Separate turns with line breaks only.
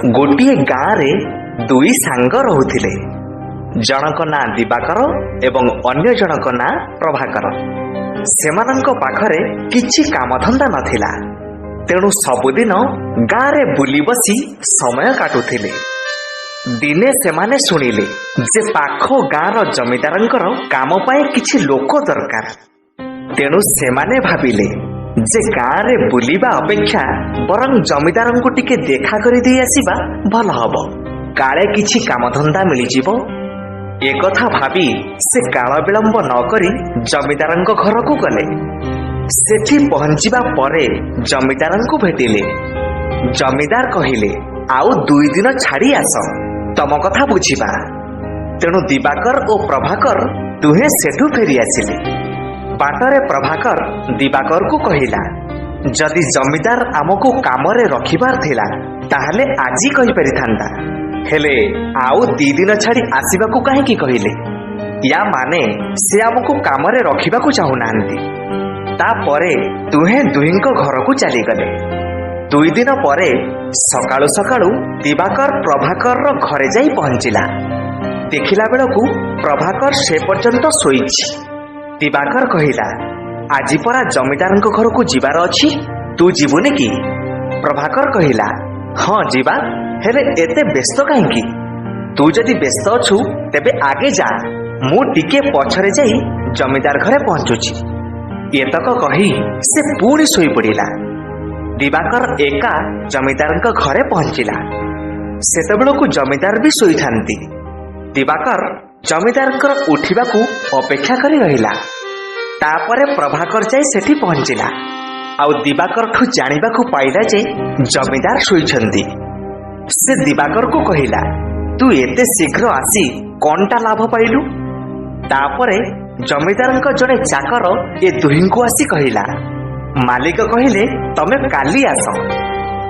ଗୋଟିଏ ଗାଁରେ ଦୁଇ ସାଙ୍ଗ ରହୁଥିଲେ। ଜଣଙ୍କ ନାଁ ଦିବାକର ଏବଂ ଅନ୍ୟ ଜଣଙ୍କ ନାଁ ପ୍ରଭାକର। ସେମାନଙ୍କ ପାଖରେ କିଛି କାମଧନ୍ଦା ନଥିଲା, ତେଣୁ ସବୁଦିନ ଗାଁରେ ବୁଲି ବସି ସମୟ କାଟୁଥିଲେ। ଦିନେ ସେମାନେ ଶୁଣିଲେ ଯେ ପାଖ ଗାଁର ଜମିଦାରଙ୍କର କାମ ପାଇଁ କିଛି ଲୋକ ଦରକାର। ତେଣୁ ସେମାନେ ଭାବିଲେ ଯେ ଗାଁରେ ବୁଲିବା ଅପେକ୍ଷା ବରଂ ଜମିଦାରଙ୍କୁ ଟିକେ ଦେଖା କରିଦେଇ ଆସିବା ଭଲ ହବ, କାଳେ କିଛି କାମଧନ୍ଦା ମିଳିଯିବ। ଏକଥା ଭାବି ସେ କାଳ ବିଳମ୍ବ ନ କରି ଜମିଦାରଙ୍କ ଘରକୁ ଗଲେ। ସେଠି ପହଞ୍ଚିବା ପରେ ଜମିଦାରଙ୍କୁ ଭେଟିଲେ। ଜମିଦାର କହିଲେ, ଆଉ 2 ଦିନ ଛାଡି ଆସ, ତମ କଥା ବୁଝିବା। ତେଣୁ ଦିବାକର ଓ ପ୍ରଭାକର ଦୁହେଁ ସେଠୁ ଫେରି ଆସିଲେ। ବାଟରେ ପ୍ରଭାକର ଦିବାକରକୁ କହିଲା, ଯଦି ଜମିଦାର ଆମକୁ କାମରେ ରଖିବାର ଥିଲା, ତାହେଲେ ଆଜି କହିପାରିଥାନ୍ତା। ହେଲେ ଆଉ 2 ଦିନ ଛାଡି ଆସିବାକୁ କାହିଁକି କହିଲେ? ୟା ମାନେ ସେ ଆମକୁ କାମରେ ରଖିବାକୁ ଚାହୁଁନାହାନ୍ତି। ତାପରେ ଦୁହେଁ ଦୁହିଁଙ୍କ ଘରକୁ ଚାଲିଗଲେ। 2 ଦିନ ପରେ ସକାଳୁ ସକାଳୁ ଦିବାକର ପ୍ରଭାକରର ଘରେ ଯାଇ ପହଞ୍ଚିଲା। ଦେଖିଲା ବେଳକୁ ପ୍ରଭାକର ସେ ପର୍ଯ୍ୟନ୍ତ ଶୋଇଛି। ଦିବାକର କହିଲା, ଆଜି ପରା ଜମିଦାରଙ୍କ ଘରକୁ ଯିବାର ଅଛି, ତୁ ଯିବୁନି କି? ପ୍ରଭାକର କହିଲା, ହଁ ଯିବା, ହେଲେ ଏତେ ବ୍ୟସ୍ତ କାହିଁକି? ତୁ ଯଦି ବ୍ୟସ୍ତ ଅଛୁ, ତେବେ ଆଗେ ଯା, ମୁଁ ଟିକେ ପଛରେ ଯାଇ ଜମିଦାର ଘରେ ପହଞ୍ଚୁଛି। ଏତକ କହି ସେ ପୁଣି ଶୋଇପଡ଼ିଲା। ଦିବାକର ଏକା ଜମିଦାରଙ୍କ ଘରେ ପହଞ୍ଚିଲା। ସେତେବେଳକୁ ଜମିଦାର ବି ଶୋଇଥାନ୍ତି। ଦିବାକର ଜମିଦାରଙ୍କର ଉଠିବାକୁ ଅପେକ୍ଷା କରି ରହିଲା। ତାପରେ ପ୍ରଭାକର ଯାଇ ସେଠି ପହଞ୍ଚିଲା ଆଉ ଦିବାକରଠୁ ଜାଣିବାକୁ ପାଇଲା ଯେ ଜମିଦାର ଶୋଇଛନ୍ତି। ସେ ଦିବାକରକୁ କହିଲା, ତୁ ଏତେ ଶୀଘ୍ର ଆସି କଣଟା ଲାଭ ପାଇଲୁ? ତାପରେ ଜମିଦାରଙ୍କ ଜଣେ ଚାକର ଏ ଦୁହିଁଙ୍କୁ ଆସି କହିଲା, ମାଲିକ କହିଲେ ତମେ କାଲି ଆସ।